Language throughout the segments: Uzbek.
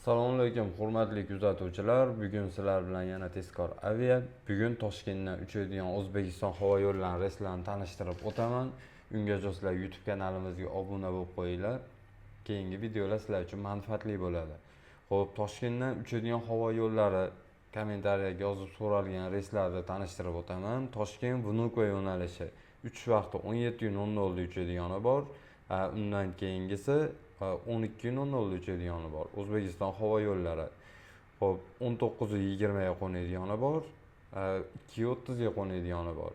Assalomu alaykum, hurmatli kuzatuvchilar. Bugun sizlar bilan yana Tezkor Avia. Bugun Toshkentdan uchadigan O'zbekiston havo yo'llari reyslarini tanishtirib o'taman. Ungacha sizlar YouTube kanalimizga obuna bo'lib qo'yinglar. Keyingi videolar sizlar uchun manfaatli bo'ladi. Xo'p, Toshkentdan uchadigan havo yo'llari kommentariyaga yozib so'ralgan reyslarni tanishtirib o'taman. Toshkent Vnukovo yo'nalishi uchish vaqti 17:00 da uchadigani bor. Undan keyingisi 12:00 da uchadigani bor. O'zbekiston havo yo'llari. Xo'p, 19:20 ga qo'nadigani bor, 2:30 ga qo'nadigani bor.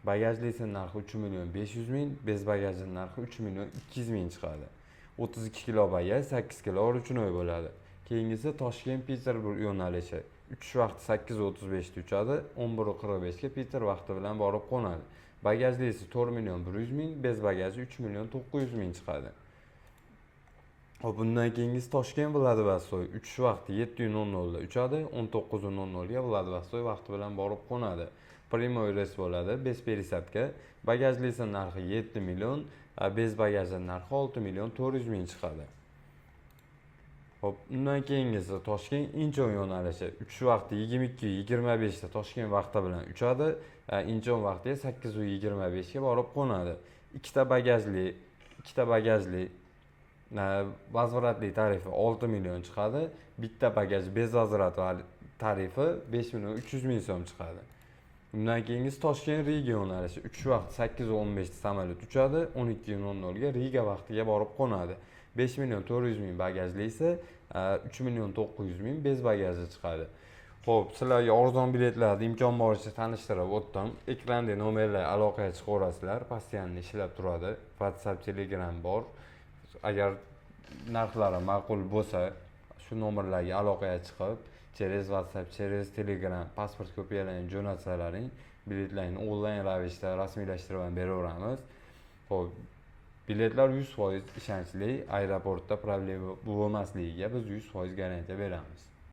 Bagajlisi narxi 3 million 500 ming, без bagajli narxi 3 million 200 ming chiqadi. 32 kilo bagaj, 8 kilo ручной bo'ladi. Keyingisi Toshkent Peterburg yo'nalishi. Uchish vaqti 8:35 da uchadi, 11:45 ga Piter vaqti bilan borib qo'nadi. Bagajlisi 4 million 100 ming, без bagaji 3 million 900 ming chiqadi. Xo'p, bundan keyingisi Toshkent Vladivostok. Uchish vaqti 7:00 da uchadi, 19:00 ga Vladivostok vaqti bilan borib qo'nadi. Прямой reys bo'ladi, без пересадка. Bagajlisi narxi 7 million, без bagajli narxi 6 million 400 ming chiqadi. Xo'p, undan keyingisi Toshkent Inchon yo'nalishi. Uchish vaqti 22:25 da Toshkent vaqti bilan uchadi. Inchon vaqtiga 8:25 ga borib qo'nadi. Ikkita bagajli возврат li tarifi 6 million chiqadi. Bitta bagaj без возврат tarifi 5 million 300 ming so'm chiqadi. Undan keyingisi Toshkent Riga yo'nalishi. Uchish vaqti 8:15 da samolyot uchadi, 12:00 ga Riga vaqtiga borib qo'nadi. 5 million 400 ming bagajlisi, 3 million 900 ming без bagajli chiqadi. Xo'p, sizlarga arzon biletlarni imkon boricha tanishtirib o'tdim. Ekranda nomerlar, aloqaga chiqaverasizlar, постоянно ishlab turadi. WhatsApp, Telegram bor. Agar narxlari ma'qul bo'lsa, shu nomerlarga aloqaga chiqib, через WhatsApp, через Telegram pasport kopiyalarini jo'natsalaring, biletlarni onlayn ravishda rasmiylashtirib ham beraveramiz. Xo'p, biletlar 100% ishonchli, aeroportda problema bo'lmasligiga biz 100% garantiya beramiz.